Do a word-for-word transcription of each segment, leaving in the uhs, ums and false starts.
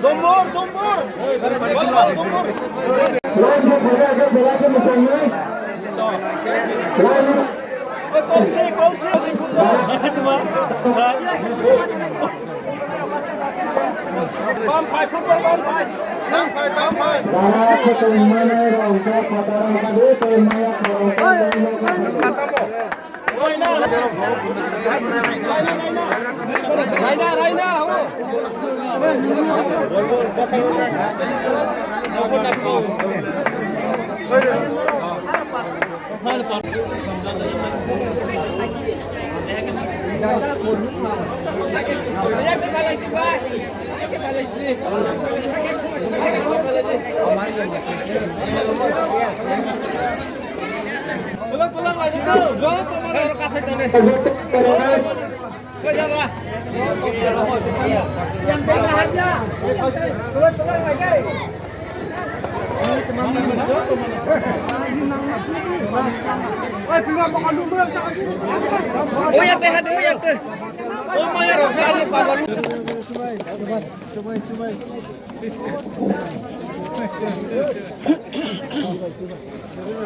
Dombor, dombor. Bam phai, football bam phai. Bam phai, bam phai.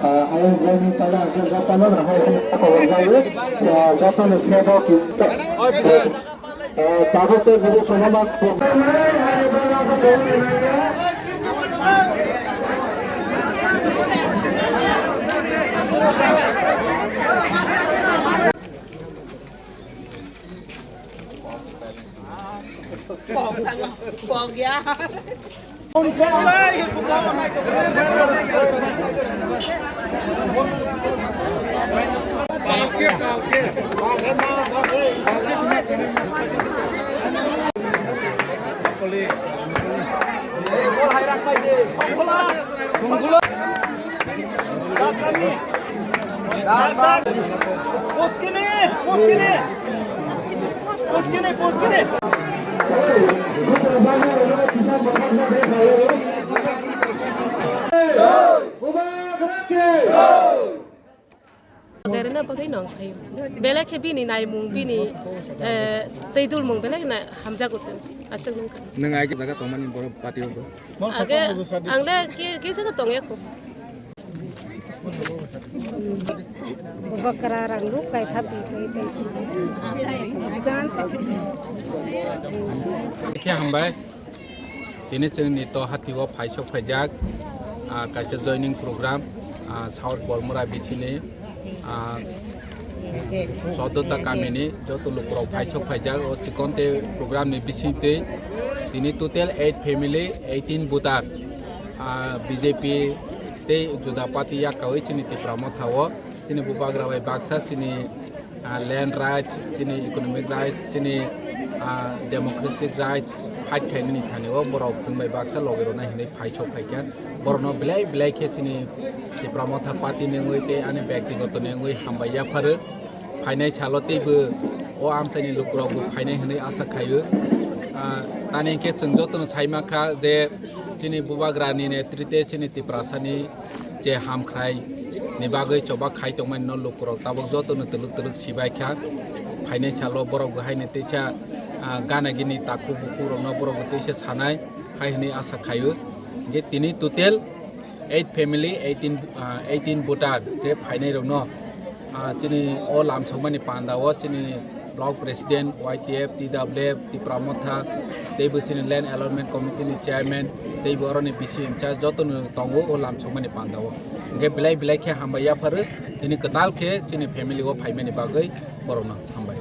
Ah, ayang jani tala ang jatano na hai kawal jawi. So, jatano sebo ki. Eh, tabuk te guru sonoma. Pok ya. Poskini, poskini. Poskini, poskini. Jerena bagwi nang khai. Belai khe bini naimung, bini, eh, tei dulmung belai na hamjago chwng. Aswk nung kha. Nwng ai jaga tongmani borok party o bo? Age, ang le ke, ke jaga tong ya kho. Bakra rang lu kai thapi kai tei. Jigan. Khe hambai. Tini chwngni to hatio phaisok phaijak, ah, kaisa joining program, ah, South Bormura bichini, ah, Sodota kamini joto lukurok phaisok phaijak. O chikonte program ni bisingtwi tini total eight family, eighteen voter, ah, B J P tei juda party yakawi chini Tipra Motha o. Chini bubagra bai baksa chini, ah, land rights, chini economic rights, chini, ah, democratic rights fight khainani thani o borok chwng bai baksa logi rwna hinwi phaisok phaikha. Borokno belai belai khe chini Tipra Motha party ni wngwi tei ani byaktigoto ni wngwi hambai yapharo. Phainai salo teibo o amchaini lukurokbo phainai hinwi asa khaio. Ah, tani hwnkhe chwng jotono saimankha je chini bubagrani netrite chini Tiprasani je hamkhrai ni bagwi choba khai tongmani no lukurok tabuk jotono twlwk twlwk sibai kha. Phainai salo borok bo haino teisa, ah, gana gini takhuk bukhuk rokno borok bo teisa sanai hai hwnwi asa khaio. Hwnkhe tini total eight family, eighteen, ah, eighteen voter je phainai rokno, ah, chini o lamsokmani panda o chini Block President, Y T F, T W F, Tipra Motha, teibo chini Land Allotment Committee ni Chairman, teibo oroni B C in charge jotono tongo o lamsokmani panda o. Hwnkhe belai belai khe hambai yapharo, tini kwtal khe chini family o phaimani bagwi borokno hambai.